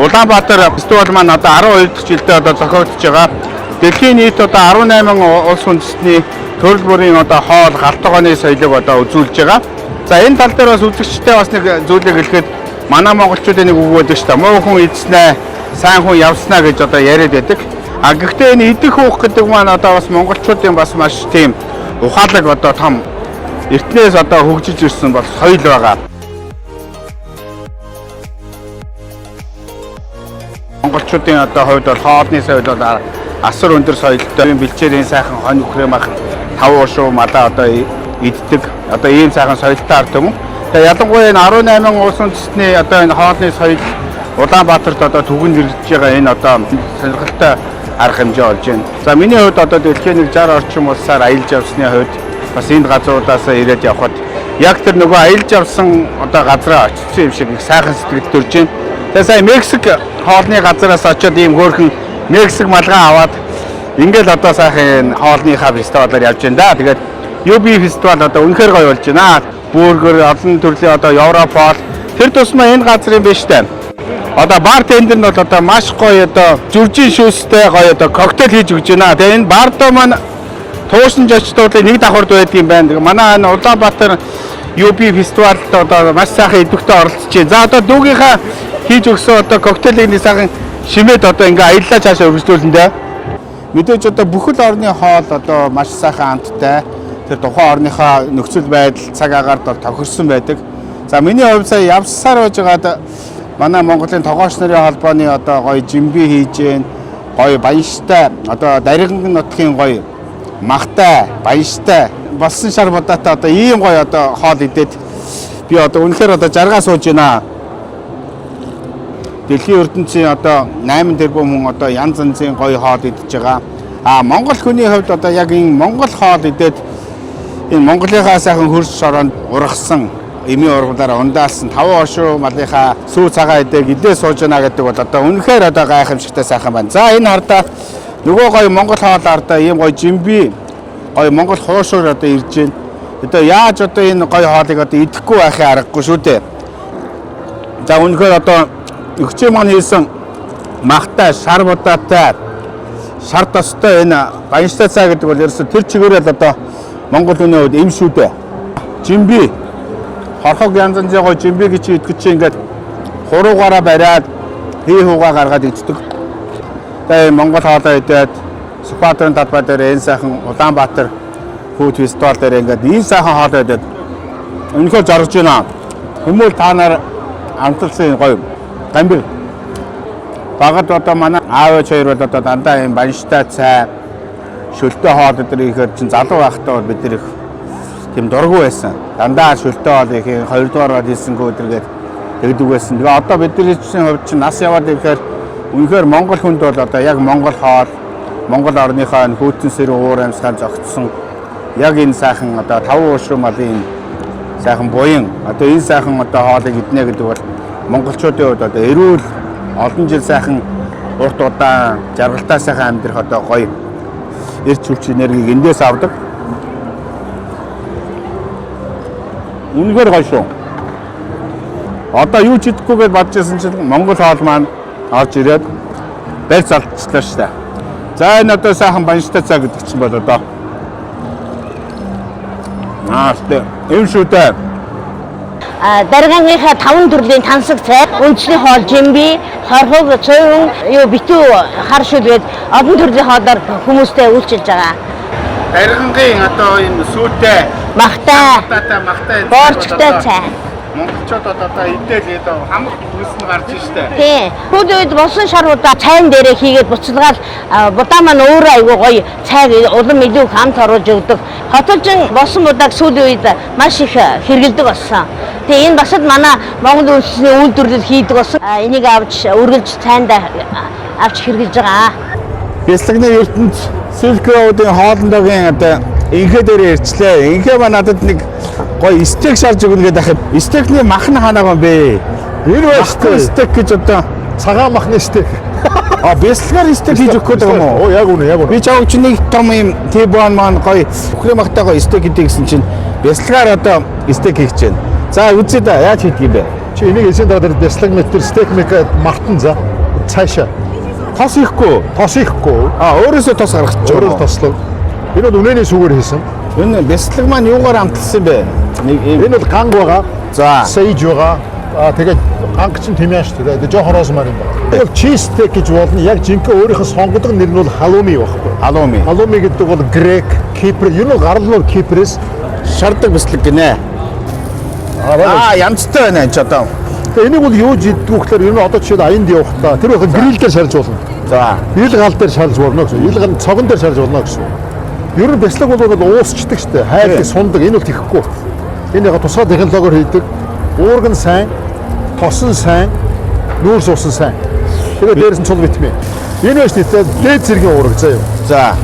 Улаанбаатар фестивал маань одоо 12 дахь жилдээ одоо зохиогдож байгаа. Дэлхийн нийт одоо 18 улс үндэстний төрөл бүрийн одоо хоол, гал тогооны соёлыг одоо үзүүлж байгаа. За энэ тал дээр бас үзэгчтэй бас нэг зүйлийг хэлэхэд манай монголчуудын нэг үг байдаг шүү дээ. Муу хүн идснээ, сайн хүн явснаа гэж одоо яриад байдаг. А гэхдээ энэ идэх уух гэдэг маань одоо бас монголчуудын бас маш тийм ухаалаг одоо том эртнээс одоо хөгжиж ирсэн бол соёл байгаа. Монголчуудын одоо хувьд бол хоолны соёл бол асар өндөр соёлтой. Ийм бэлчээрийн сайхан хонь үхрээ мах тав уушуу малаа одоо иддэг. Одоо ийм сайхан соёлтой ард түмэн. Тэгээ ялангуяа энэ 18 улс үндэстний одоо энэ хоолны соёл Улаанбаатарт одоо түгэн хэрэгжиж байгаа энэ одоо сонирхолтой арга хэмжээ болж байна. За миний хувьд одоо дэлхийн нэг 60 орчим улсаар аялж явсны хувьд бас энд газруудаас ирээд явхад яг тэр нөгөө аялж явсан одоо газраа очсон юм шиг их сайхан сэтгэл төрж байна. Тэгээ сая Мексик хоолны газараас очиод ийм хөөрхөн Мексик малгай аваад ингээл одоо сайхан энэ хоолныхаа фестивалаар явж байна да. Тэгээд UB фестивал одоо үнэхээр гоё болж байна. Бургер олон төрлийн одоо Европ хоол тэр тусмаа энэ газрын биш үү? Одоо бартендер нь бол одоо маш гоё одоо зүржин шүүстэй гоё одоо коктейл хийж өгч байна. Тэгээ энэ бардо маань туушин жочдуулын нэг давхард байдаг юм байна. Тэгээ манай энэ Улаанбаатар UB фестивалд одоо маш сайхан идэвхтэй оролцож байна. За одоо дүүгийнхаа хийж өгсөн одоо коктейлийг нэг сайхан шимээд одоо ингээ аяллаа цаашаа өргөжлүүлэн дээ. Мэдээж одоо бүхэл орны хоол одоо маш сайхан амттай. Тэр тухайн орныхоо нөхцөл байдал, цаг агаарт бол тохирсон байдаг. За миний хувьд сая явсаар байж байгаад манай Монголын тогооч нарын холбооны одоо гоё жимби хийж гэн, гоё баянштай, одоо дариган нутгийн гоё махтай, баянштай, болсон шар будаатай одоо ийм гоё одоо хоол идээд би одоо үнэхээр одоо жаргаа сууж байна. Дэлхийн ертөнцийн одоо 8 тэрбум хүн одоо янз янзын гоё хоол идэж байгаа. А Монгол хүний хувьд одоо яг энэ Монгол хоол идээд энэ Монголынхаа сайхан хөрс шороонд ургасан эмийн ургамлаараа ундаалсан таван ошуу малынхаа сүү цагаан идээг идээ сууж байна гэдэг бол одоо үнэхээр одоо гайхамшигтай сайхан байна. За энэ хардаа нөгөө гоё Монгол хоол ардаа ийм гоё жимби гоё Монгол хуушуур одоо ирж байна. Одоо яаж одоо энэ гоё хоолыг одоо идэхгүй байхын аргагүй шүү дээ. За үнэхээр одоо өгчөө маань хийсэн махтай, шар будаатай, шар тостой энэ баянштай цай гэдэг бол ерөөсө тэр чигээрээ л одоо Монгол хүний хувьд эм шүү дээ. Жимби хорхог янз янзын гоё жимби гэж идэх чинь ингээд хуруугаараа бариад хий хуугаа гаргаад иддэг. Тэгээ Монгол хоолоо идээд Сүхбаатарын талбай дээр энэ сайхан Улаанбаатар food фестивал дээр ингээд ийм сайхан хоолоо идээд үнэхээр жаргаж байна. Хүмүүл та нар амталсан гоё гамбир. Багад одоо манай аав ээж хоёр бол одоо дандаа ийм банштай цай, шөлтөө хоол өдр ихээр чинь залуу байхдаа бол бид нар их тийм дургүй байсан. Дандаа шөлтөө хоол их хоёрдугаар бол хийсэнгүү өдргээд тэгдэг байсан. Тэгээ одоо бидний хувьд чинь нас яваад ирэхээр үнэхээр монгол хүнд бол одоо яг монгол хоол, монгол орныхоо энэ хүйтэн сэрүү уур амьсгаан зогтсон яг энэ сайхан одоо таван уушуу малын сайхан буян одоо энэ сайхан одоо хоолыг иднэ гэдэг бол монголчуудын хувьд одоо эрүүл олон жил сайхан урт удаан жаргалтай сайхан амьдрах одоо гоё эрч хүч энергийг эндээс авдаг. Үнэхээр гоё шүү. Одоо юу ч идэхгүй гэж бодож байсан чинь Монгол хоол маань орж ирээд барьц алдчихлаа шүү дээ. За энэ одоо сайхан банштай цай гэдэг чинь бол одоо аа шүү. Эм шүү дээ. Даргангийнхаа таван төрлийн тансаг цай, үндэсний хоол жимби, хорхог, цуйван, юу битүү хар шүл гээд олон төрлийн хоолоор хүмүүстэй үйлчилж байгаа. Даргангийн одоо энэ сүйтэй Махтай, махтай махтай боорчтой цай. Монголчууд одоо идээл одоо хамаг хөлс нь гарч штэ. Тий. Сүүлийн үед болсон шар будаа цайн дээрээ хийгээд буцалгаал будаа маань өөрөө айгүй гоё цайг улам илүү их амт оруулж өгдөг. Хотолжин болсон будааг сүүлийн үед маш их хэрэгэлдэг болсон. Тэгээ энэ бас л манай Монгол үндэсний үйлдвэрлэл хийдэг болсон. Энийг авч үргэлж цайндаа авч хэрэглэж байгаа. Бясалганы ертөнц Silk Road-ын хоолндогийн одоо инхээ дээр ирчлээ. Инхээ ба надад нэг гоё стейк шарж өгнө гэдэг ахад стейкний мах нь хаанаа юм бэ? Энэ байж Махгүй стейк гэж одоо цагаан махны стейк. а бясалгаар стейк хийж өгөх гэдэг юм уу? Оо яг үнэ, яг үнэ. Би чавч нэг том юм T-bone маань гоё үхрийн махтай гоё стейк хийдэг гэсэн чинь бясалгаар одоо стейк хийж байна. За үзье да яаж хийдэг юм бэ? Чи энийг хийсэн дараа тэр бяцлаг мэт тэр стейк мек мартан за. Цаашаа. Тос ихгүй. Тос ихгүй. А, өөрөөсөө тос гаргачих. Өөрөө тослог. Энэ бол үнэний сүгээр хийсэн. Энэ бяцлаг маань юугаар амталсан бэ? Нэг ийм Энэ бол ганг байгаа. За. Sage байгаа. Аа, тэгээд ганг чинь тимян шүү дээ. Тэгээд жоохон rosemary юм байна. Энэ бол cheese steak гэж болно. Яг жинхэнэ өөрийнх нь сонгодог нэр нь бол halloumi байхгүй. Halloumi. Halloumi гэдэг бол грек, Кипр, ер нь гарал нь бол Кипрээс. Шардаг бяцлаг гинэ. Аа, Аа, янзтай байна энэ ч одоо. тэгээд энийг бол юу жиддэг вэ гэхээр ер нь одоо жишээл аянд явахдаа тэр бол грил дээр шарж болно. За. Ил гал дээр шалж болно гэсэн. Ил гал цогон дээр шалж болно гэсэн. Ер нь бяцлаг бол уусчдаг шүү дээ. Хайрлаг сундаг. Энэ бол тэхгүй. Энэ яг тусгай технологиор хийдэг. Уурган сайн, тосон сайн, нүүрс усан сайн. Тэгээд дээрс нь цул витамин. Энэ байж нийтээ дээд зэргийн уурга заяа. За.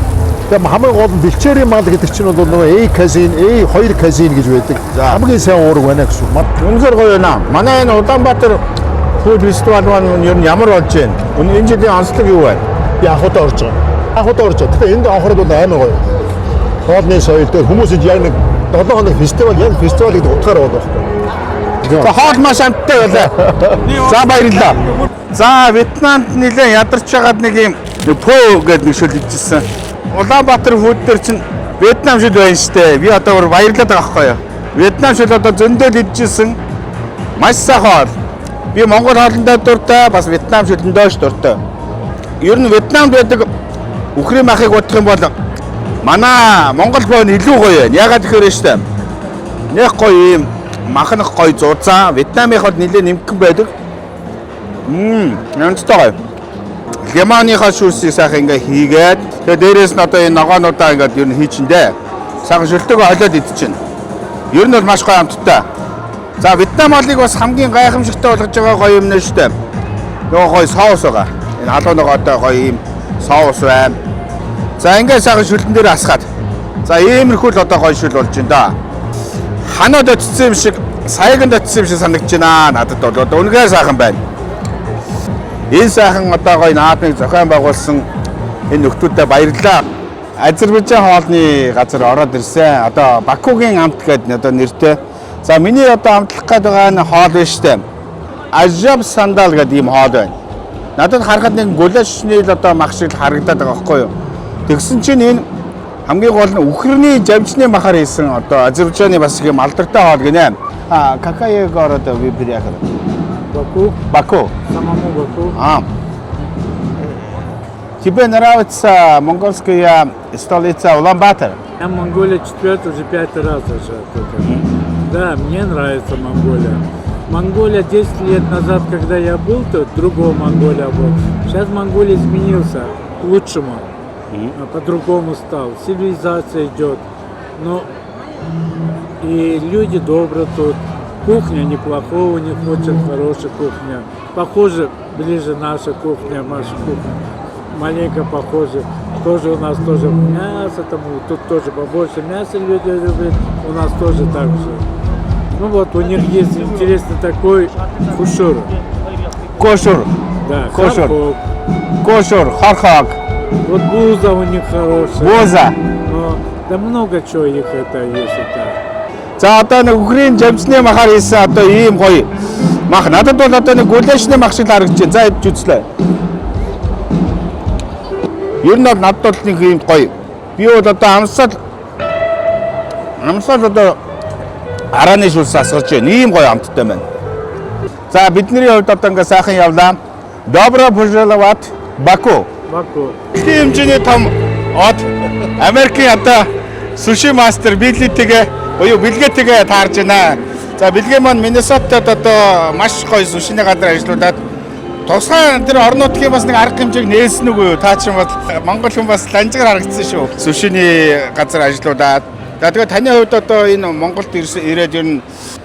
Тэгээд хамгийн гол нь бэлчээрийн мал гэдэг чинь бол нөгөө A казеин, A2 казеин гэж байдаг. За. Хамгийн сайн уурга байна гэсэн. Үнэхээр гоё байна. Манай энэ Улаанбаатар food festival маань ер нь ямар болж байна? Энэ жилийн онцлог юу вэ? Би анх удаа орж байгаа. Анх удаа орж байгаа. Тэгэхээр энд анхаарал бол амар гоё. Хоолны соёл дээр хүмүүс энэ яг нэг 7 хоног фестивал, яг фестивал гэдэг утгаар бол байхгүй. За, хоол маш амттай байлаа. За, баярлалаа. За, Вьетнамд нэлээд ядарч байгаад нэг юм пөө гэдэг нэг шөл идчихсэн. Улаанбаатар food дээр чинь Вьетнам шөл байна штэ. Би одоо бүр баярлаад байгаа байхгүй юу? Вьетнам шөл одоо зөндөл идчихсэн. Маш сайхан хоол. Би Монгол хоолндоо дуртай, бас Вьетнам шөлөндөө ч дуртай. Ер нь Вьетнамд байдаг үхрийн махыг бодох юм бол манай Монгол фөө нь илүү гоё байна. Ягаад гэхээр штэ. Нэг гоё юм махнах гоё зузаан. Вьетнамынх бол нэлээд нэмхэн байдаг. Янзтай гоё. Лимоныхоо шүүсийг сайхан ингээ хийгээд тэгээ дээрээс нь одоо энэ ногоонуудаа ингээд ер нь хийчихэндээ. Сайхан шөлтөг холиод идчихэв. Ер нь бол маш гоё амттай. За, Вьетнам хоолыг бас хамгийн гайхамшигтай болгож байгаа гоё юм нь шүү дээ. Нөгөө гоё соус байгаа. Энэ халуун ногоотой гоё юм соус байна. За, ингээд сайхан шүлтэн дээр асгаад. За, иймэрхүү л одоо гоё шүл болж байна да. Ханод очсон юм шиг, саяганд очсон юм шиг санагдаж байна надад бол. Одоо үнэхээр сайхан байна. Энэ сайхан одоо гоё наадмыг зохион байгуулсан энэ нөхдүүдэд баярлалаа. Азербайджан хоолны газар ороод ирсэн. Одоо Бакугийн амт гэдэг одоо нэртэй. За, миний одоо амтлах гээд байгаа нь хоол биш үү? Ажаб сандал гэдэг ийм хоол байна. Надад харахад нэг гулашны л одоо мах шиг л харагдаад байгаа байхгүй юу? Тэгсэн чинь энэ хамгийн гол нь үхэрний жавжны махаар хийсэн одоо Азербайджаны бас их юм алдартай хоол гинэ. А, какая города вы приехали? Баку, Баку. Самому Баку. А. Тебе нравится монгольская столица Улаанбаатар? Я в Монголии четвертый, уже пятый раз уже тут. Да, мне нравится Монголия. Монголия 10 лет назад, когда я был тут, другого Монголия был. Сейчас Монголия изменился к лучшему. А, по-другому стал. Цивилизация идет. Но и люди добрые тут. Кухня неплохая у них, очень хорошая кухня. Похоже, ближе наша кухня, наша кухня. Маленько похоже. Тоже у нас тоже мясо, там, тут тоже побольше мяса люди любят, у нас тоже так же. Ну вот, у них есть интересный такой хушур. Кошур. Да, Хошур. хорхог. Кошур, хорхог, Вот буза у них хорошая. Бууза. Но, да много чего их это есть. Это. За, одоо нэг үхрийн жавжны махаар хийсэн одоо ийм гоё мах. Надад бол одоо нэг гулашны мах шиг л харагдаж байна. За, идэж үзлээ. Ер нь бол надад бол нэг ийм гоё. Би бол одоо амсал одоо арааны шүлс асгарч байна. Ийм гоё амттай байна. За, бидний хувьд одоо ингээ сайхан явлаа. Добро пожаловать Баку. Баку. Дэлхийн хэмжээний том од Америкийн одоо суши мастер Билитэйгээ буюу Билгээтэйгээ таарж байна. За, Билгээ маань Миннесотад одоо маш гоё сушины газар ажиллаулаад тусгай тэр орон нутгийн бас нэг арга хэмжээг нээсэн үгүй юу? Та чинь бол Монгол хүн бас ланжгаар харагдсан шүү. Сушины газар ажиллаулаад. За, тэгээ таны хувьд одоо энэ Монголд ирсэн ирээд ер нь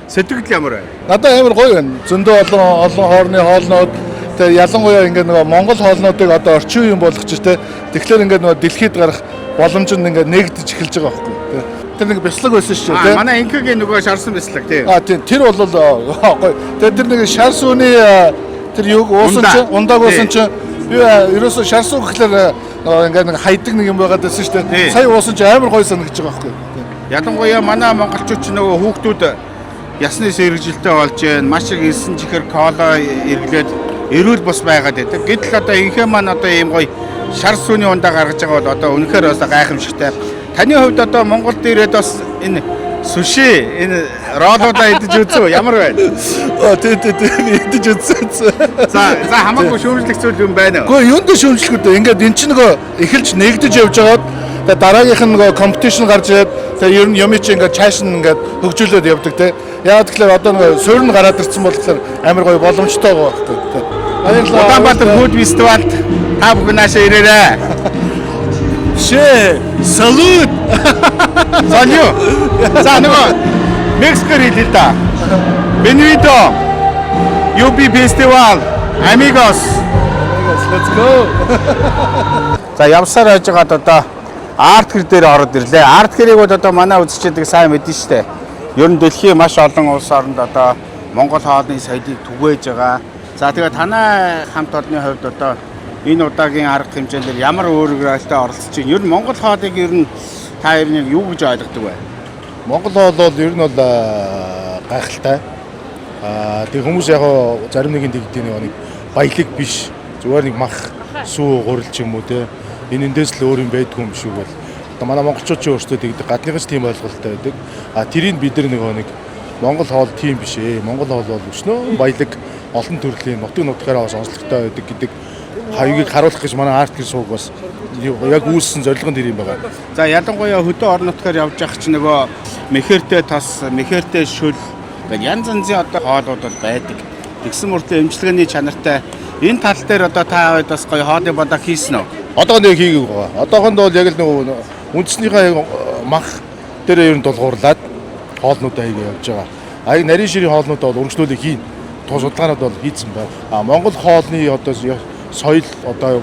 сэтгэл ямар байна? Надад амар гоё байна. Зөндөө олон олон хоорны хоолнууд, тэгээ ялангуяа ингээд нөгөө Монгол хоолнуудыг одоо орчин үеийн болгоч тэ. Тэгэхээр ингээд нөгөө дэлхийд гарах боломж нь ингээд нэгдэж эхэлж байгаа байхгүй тэ. Тэр нэг бяцлаг байсан шүү дээ. Манай инкагийн нөгөө шарсан бяцлаг тий. А, тийм, тэр бол гоё. Тэгээ тэр нэг шар сүүний тэр юг уусан чинь ундааг уусан чинь би ерөөсөө шар сүү гэхлээр ингээд нэг хайдаг нэг юм байгаад байсан шүү дээ. Сая уусан чинь амар гоё санагдаж байгаа байхгүй. Ялангуяа манай монголчууд ч нөгөө хүүхдүүд ясны сэргэжилтэй болж байна. Маш их элсэн чихэр, кола эргэлээд Эрүүл бус байгаад байдаг. Гэтэл одоо инхээ маань одоо ийм гоё шар сүүний ундаа гаргаж байгаа бол одоо үнэхээр бас гайхамшигтай. Таны хувьд одоо Монголд ирээд бас энэ суши, энэ роллуудаа идэж үзв ямар байна? Оо, тий, тий, тий, би идэж үзсэн. За, хамаагүй шүүмжлэх зүйл юм байна уу? Гэхдээ юунд шүүмжлэх үү? Ингээд эн чинь нөгөө эхэлж нэгдэж явж байгаад, тэгээ дараагийнх нь нөгөө competition гарч ирээд, тэгээ ер нь юм чи ингээд чааш нь ингээд хөгжүүлээд явдаг, те. Яагаад тэгэхээр одоо нөгөө суурь нь гараад ирсэн болохоор амар гоё боломжтой байгаа байхгүй, те. Баярлалаа. Улаанбаатар food фестивалд та бүхэн наашаа ирээрэй. Шээ. Салют. Салют. За, нөгөө Мексикоор хэлээ л да. Bienvenido. UB Festival. Amigos. Let's go. За, явсаар байж байгаад одоо арт гэр дээр ороод ирлээ. Арт гэрийг бол одоо манай үзэгчдэг сайн мэднэ штэ. Ер нь дэлхийн маш олон улс оронд одоо Монгол хоолны соёлыг түгээж байгаа. За, тэгээ танай хамт олонны хувьд одоо энэ удаагийн арга хэмжээнд дээр ямар өөрөөрөлтөд оролцож байна? Ер нь Монгол хоолыг ер нь та ер нь юу гэж ойлгодог вэ? Монгол хоол бол ер нь бол гайхалтай. Аа, тэг хүмүүс яг зарим нэгэн тэгдэг, нэг баялаг биш. Зүгээр нэг мах, сүү, гурил ч юм уу, те. Энэ эндээс л өөр юм байдгүй юм шиг бол. Одоо манай монголчууд ч өөрсдөө тэгдэг, гадныхан ч тийм ойлголттой байдаг. А тэрийг бид нар нөгөө нэг Монгол хоол тийм биш ээ. Монгол хоол бол өчнөө баялаг, олон төрлийн нутаг нутгаараа бас онцлогтой байдаг гэдэг хавьгийг харуулах гэж манай арт гэр сууг бас яг үүссэн зорилго нь тэр юм байгаа. За, ялангуяа хөдөө орон нутгаар явж явах чи нөгөө мэхэртэй тос, мэхэртэй шүл гэх янз янзын одоо хоолууд бол байдаг. Тэгсэн мөртлөө эмчилгээний чанартай. Энэ тал дээр одоо та хоёр бас гоё хоолын бодог хийсэн үү? Одоохондоо яг хийгээгүй байгаа. Одоохондоо бол яг л нөгөө үндснийхээ яг мах дээр ер нь тулгуурлаад хоолнуудаа хийгээ явж байгаа. А яг нарийн ширийн хоолнуудаа бол өргөжлүүлэг хийн. Тус судалгаанууд бол хийцэн байна. А Монгол хоолны одоо соёл одоо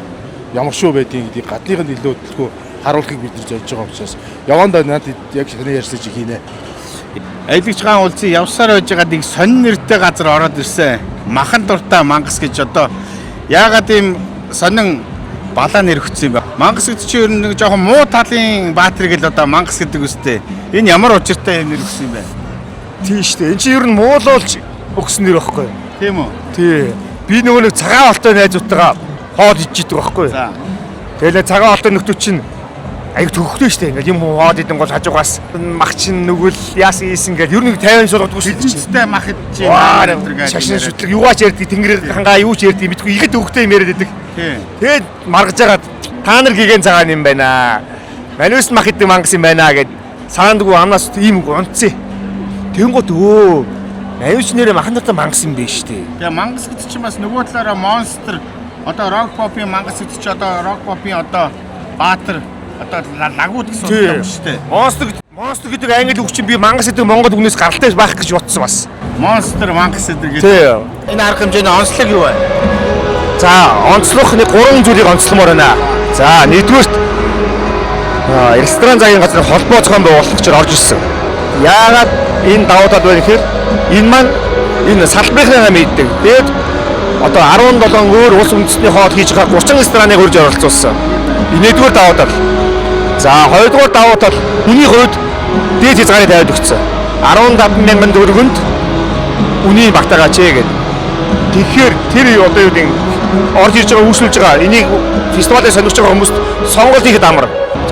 ямар шүү байдгийг гэдгийг гадных нь илүү төлхөө харуулахыг бид нар зорж байгаа учраас явандаа надад яг таны ярьсан чи хийнэ. Аялагч гаан уулзсан явсаар байж байгаа нэг сонин нэртэй газар ороод ирсэн. Махан дуртай мангас гэж. Одоо яагаад ийм сонин балаа нэр өгсөн юм бэ? Мангас гэдэг чинь ер нь нэг жоохон муу талын баатрыг л одоо мангас гэдэг үстэй. Энэ ямар учиртай юм нэр өгсөн юм бэ? Тийм шүү дээ. Энд чинь ер нь муулуулж өгсөн нэр байхгүй. Тийм үү? Тий. Би нөгөө нэг цагаан холтой найзуудтайгаа хоол идчихдэг байхгүй. Тэгэл цагаан холтой нөхдүүд чинь аяг төгөхтэй шүү дээ. Ингээл юм хоол идэн гол хажуугаас мах чинь нүгэл яасан ийсэн гэл ер нь 50 суулгадаг шүү дээ. Элжинцтэй мах идэж Ваа, шашин шүтлэг юугаач ярьдаг, тэнгэр хангаа юу ч ярьдаг мэдгүй ихэд төгөхтэй юм яриад байдаг. Тэгээд маргаж хагаад та нар гигэн цагаан юм байна. Манус мах идэг мангас юм байна гэд саандгүй амнаас ийм үг унтсан. Тэнгот өө 89 нэрээ махан дуртай мангас юм биш үү? Тэгээ мангас гэдэг чинь бас нөгөө талаараа монстр, одоо рок попын мангас гэдэг чинь одоо рок попын одоо баатар, одоо лагууд гэсэн утга юм шүү дээ. Монстр, монстр гэдэг англи үг чинь би мангас гэдэг монгол үгнээс гаралтай байх гэж бодсон бас. Монстр мангас гэдэг. Тий. Энэ арга хэмжээний онцлог юу вэ? За, онцлох нэг гурван зүйлийг онцломоор байна. За, нэгдүгээрт ресторан цагийн газар холбоо зохион байгуулагчаар орж ирсэн. Яагаад энэ давуу тал вэ гэхээр энэ маань энэ салбарынхаа мэддэг. Тэгээд одоо 17 өөр улс үндэстний хоол хийж байгаа 30 рестораныг урьж оролцуулсан. Энэ нэгдүгээр давуу тал. За, хоёрдугаар давуу тал хүний хувьд дээд хязгаарыг тавиад өгсөн. 15 мянган төгрөгөнд үний багтаагач ээ гэдэг. Тэгэхээр тэр одоо юу гэдэг орж ирж байгаа, үйлчлүүлж байгаа, энийг фестивалыг сонирхож байгаа хүмүүст сонголт хийхэд амар.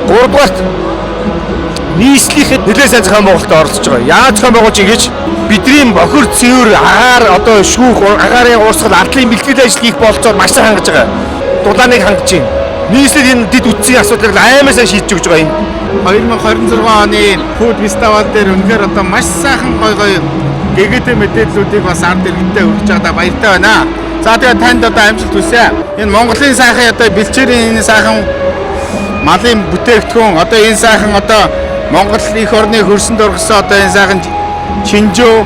Гуравдугаарт нийслэхэд нэлээд сайн зохион байгуулалтад оролцож байгаа. Яаж зохион байгуулж ингэж бидний бохир цэвэр агаар одоо шүүх агаарын уурсгал ардлын бэлтгэл ажил хийх болцоод маш сайн хангаж байгаа. Дулааныг хангаж байна. Нийслэл энэ дэд үтсийн асуудлыг амар сайн шийдэж өгч байгаа юм. 2026 оны food фестивал дээр үнэхээр одоо маш сайхан гой гой гэгээтэй мэдээллүүдийг бас ард иргэнтэй хүргэж байгаадаа баяртай байна. За, тэгээ танд одоо амжилт хүсье. Энэ Монголын сайхан одоо бэлчээрийн энэ сайхан малын бүтээгдэхүүн, одоо энэ сайхан одоо Монгол эх орны хөрсөнд ургасан одоо энэ сайхан чинжүү,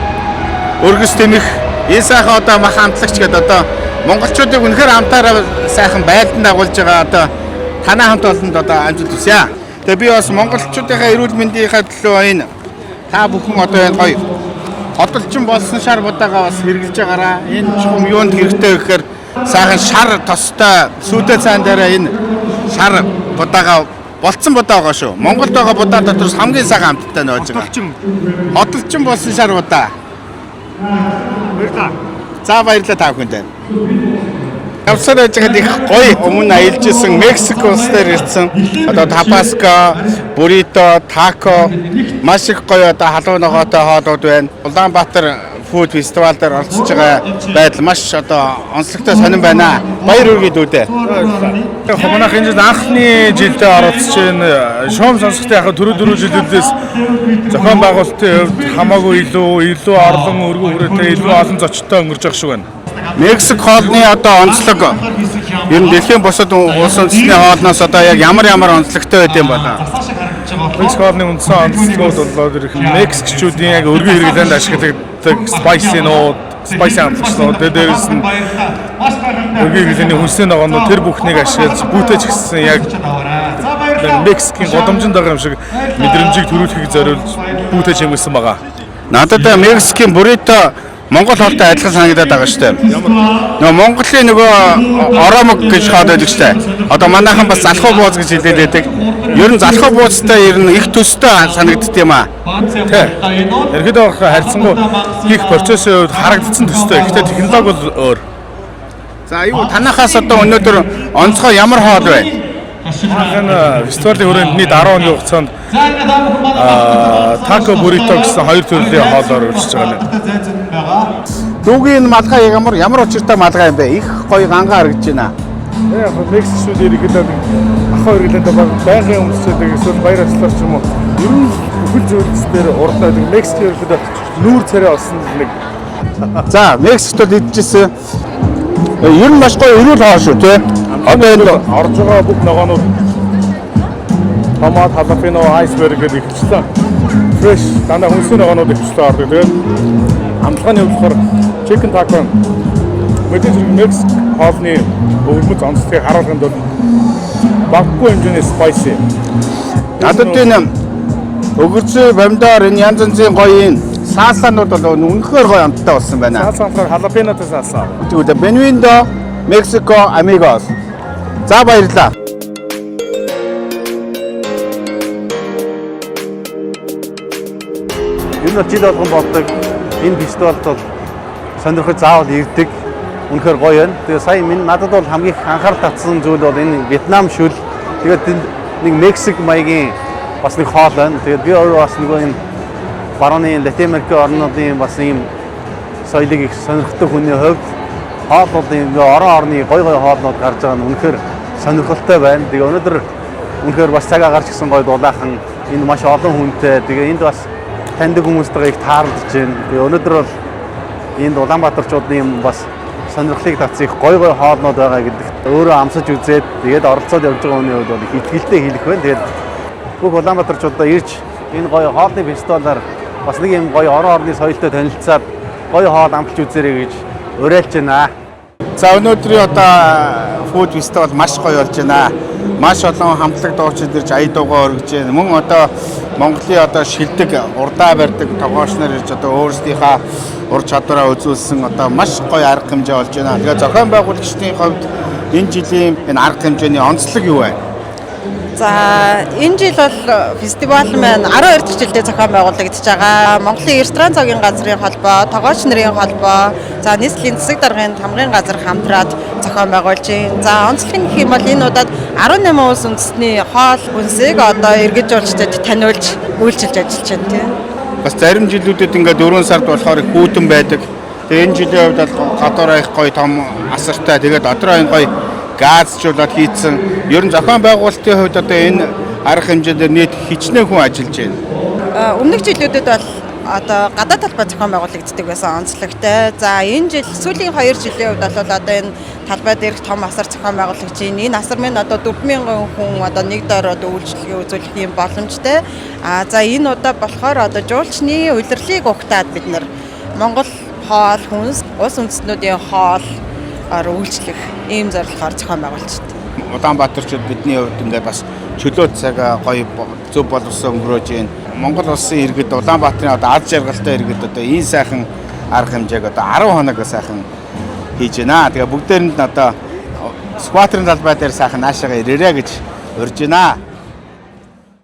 өргөс тэмэх, энэ сайхан одоо мах амтлагч гэдэг одоо монголчуудыг үнэхээр амтаараа сайхан байлдан дагуулж байгаа одоо танай хамт олонд одоо амжилт хүсье. Тэгээ би бас монголчуудынхаа эрүүл мэндийнхаа төлөө энэ та бүхэн одоо энэ гоё хотолчин болсон шар будаага бас хэрэглэж байгаараа. Энэ чухам юунд хэрэгтэй вэ гэхээр сайхан шар тостой сүйдэ цаан дээр энэ шар будаага болцсон будаа байгаа шүү. Монголд байгаа будаа дотроос хамгийн сайхан амттай нь байж байгаа. Хотолчин. Хотолчин болсон шар будаа. Баярлалаа. За, баярлалаа та бүхэндээ. Явсаар байж байгаад их гоё өмнө аялж исэн Мексик улс дээр ирсэн. Одоо табаско, буррито, тако маш их гоё одоо халуун ногоотой хоолууд байна. Улаанбаатар food festival дээр оролцож байгаа байдал маш одоо онцлогтой сонин байна. Баяр хүргэе дүүдээ. Манайх энэ жил анхны жилдээ оролцож байна. Шуум сонсогтой яг түрүү дөрөв жилүүдээс зохион байгуулалтын хувьд хамаагүй илүү орлон өргөн хүрээтэй, илүү олон зочдтой өнгөрж байгаа шиг байна. Мексик хоолны одоо онцлог ер нь дэлхийн бусад улс үндэстний хоолноос одоо яг ямар ямар онцлогтой байд юм болоо? Мексик хоолны үндсэн онцлогууд болоод ирэх Мексикчүүдийн яг өргөн хэрэглээнд ашигладаг spicy нууд, spicy амтлагчнууд, тэгээ дээрээс нь өргөн хэрэглээний хүнсний ногоонууд, тэр бүхнийг ашиглаж бүтээж гисэн яг Мексикийн гудамжинд байгаа юм шиг мэдрэмжийг төрүүлэхийг зориулж бүтээж хэмнэсэн байгаа. Надад Мексикийн буррито Монгол хоолтой адилхан санагдаад байгаа шүү дээ. Нөгөө Монголын нөгөө оромог гэж хоол байдаг шүү дээ. Одоо манайхан бас залхуу бууз гэж хэлээд байдаг. Ер нь залхуу буузтай ер нь их төстэй санагддаг юм аа. Тэ. Ерөнхийдөө болохоор харьцангуй хийх процессын хувьд харагдсан төстэй. Гэхдээ технологи бол өөр. За, юу танахаас одоо өнөөдөр онцгой ямар хоол вэ? Энэ фестивалийн хүрээнд нийт 10 хоногийн хугацаанд тако, буррито гэсэн хоёр төрлийн хоолоор өрчиж байгаа юм. Дүүгийн малгай ямар ямар учиртай малгай юм бэ? Их гоё гангаа харагдаж байна. Яг Мексикчүүд ерөнхийдөө нэг ахуй хэрэглээнд баг байнгын өмсчдөг, эсвэл баяр ёслоор ч юм уу, ер нь бүхэл зүйлс дээр урдаа байдаг. Мексик ерөнхийдөө нүүр царай олсон нэг. За, Мексикт бол идчихсэн. Ер нь маш гоё эрүүл хоол шүү, тий. Одоо энэ орж байгаа бүх ногоонууд томат, халапино, iceberg гэдэг ихэвчлэн fresh дандаа хүнсний ногоонууд ихэвчлэн ордог. Тэгээд амтлагын хувьд болохоор chicken taco мэдээж хэрэг Мексик хоолны өвөрмөц онцлогийг харуулганд бол багагүй хэмжээний spicy. Надад энэ огурцы, помидор, энэ янз янзын гоё энэ salsa нууд бол үнэхээр гоё амттай болсон байна. Salsa болохоор халапинотой salsa. Тэгвэл Bienvenido Mexico, amigos. За, баярлалаа. Ер нь бол жил болгон болдог энэ фестивалд бол сонирхож заавал ирдэг. Үнэхээр гоё байна. Тэгээ сая минь надад бол хамгийн их анхаарал татсан зүйл бол энэ Вьетнам шүл. Тэгээд тэнд нэг Мексик маягийн бас нэг хоол байна. Тэгээд би өөрөө бас нөгөө энэ барууны Латин Америк орнуудын бас ийм соёлыг их сонирхдаг хүний хувьд хоолнуудын орон орны гоё гоё хоолнууд гарч байгаа нь үнэхээр сонирхолтой байна. Тэгээ өнөөдөр үнэхээр бас цагаа гарч гисэн гоё дулаахан, энд маш олон хүнтэй. Тэгээ энд бас таньдаг хүмүүстэйгээ их тааралдаж байна. Тэгээ өнөөдөр бол энд Улаанбаатарчуудын юм бас сонирхлыг татсан их гоё гоё хоолнууд байгаа гэдэгт өөрөө амсаж үзээд, тэгээд оролцоод явж байгаа хүний хувьд бол их итгэлтэй хэлэх байна. Тэгээд бүх Улаанбаатарчуудаа ирж энэ гоё хоолны фестивалаар бас нэг юм гоё орон орны соёлтой танилцаад, гоё хоол амталж үзээрэй гэж уриалж байна. За, өнөөдрийн одоо food festival маш гоё болж байна. Маш олон хамтлаг дуучид ирж ая дуугаа өргөж байна. Мөн одоо Монголын одоо шилдэг урдаа барьдаг тогооч нар ирж одоо өөрсдийнхөө ур чадвараа үзүүлсэн, одоо маш гоё арга хэмжээ болж байна. Тэгээ зохион байгуулагчдын хувьд энэ жилийн энэ арга хэмжээний онцлог юу вэ? За, энэ жил бол фестивал маань 12 дахь жилдээ зохион байгуулагдаж байгаа. Монголын ресторан цогийн газрын холбоо, тогооч нарын холбоо, за нийслэлийн засаг даргын тамгын газар хамтраад зохион байгуулж байна. За, онцлог нь гэх юм бол энэ удаад 18 улс үндэстний хоол хүнсийг одоо эргэж жуулчдад таниулж үйлчилж ажиллаж байна, тийм. Бас зарим жилүүдэд ингээд 4 сард болохоор их хүйтэн байдаг. Тэгээ энэ жилийн хувьд бол гадуураа их гоё том асартай. Тэгээд дотроо энэ гоё газжуулаад хийцэн. Ер нь зохион байгуулалтын хувьд одоо энэ арга хэмжээнд нийт хичнээн хүн ажиллаж байна? Өмнөх жилүүдэд бол одоо гадаад талбай зохион байгуулагддаг байсан онцлогтой. За, энэ жил сүүлийн 2 жилийн хувьд бол одоо энэ талбай дээрх том асар зохион байгуулагдаж байна. Энэ асар маань одоо 4000 хүн одоо нэг дор одоо үйлчилгээ үзүүлэх юм боломжтой. А за, энэ удаа болохоор одоо жуулчны улирлыг угтаад бид нар Монгол хоол хүнс, улс үндэстнүүдийн хоол үйлчлэх ийм зорилгоор зохион байгуулж байна. Улаанбаатарчууд бидний хувьд ингээд бас чөлөө цаг гоё зөв боловсон өнгөрөөж байна. Монгол улсын иргэд, Улаанбаатарын одоо аз жаргалтай иргэд одоо энэ сайхан арга хэмжээг одоо 10 хоног сайхан хийж байна. Тэгээ бүгдээрэнд нь одоо Сүхбаатарын талбай дээр сайхан наашаага ирээрэй гэж урьж байна.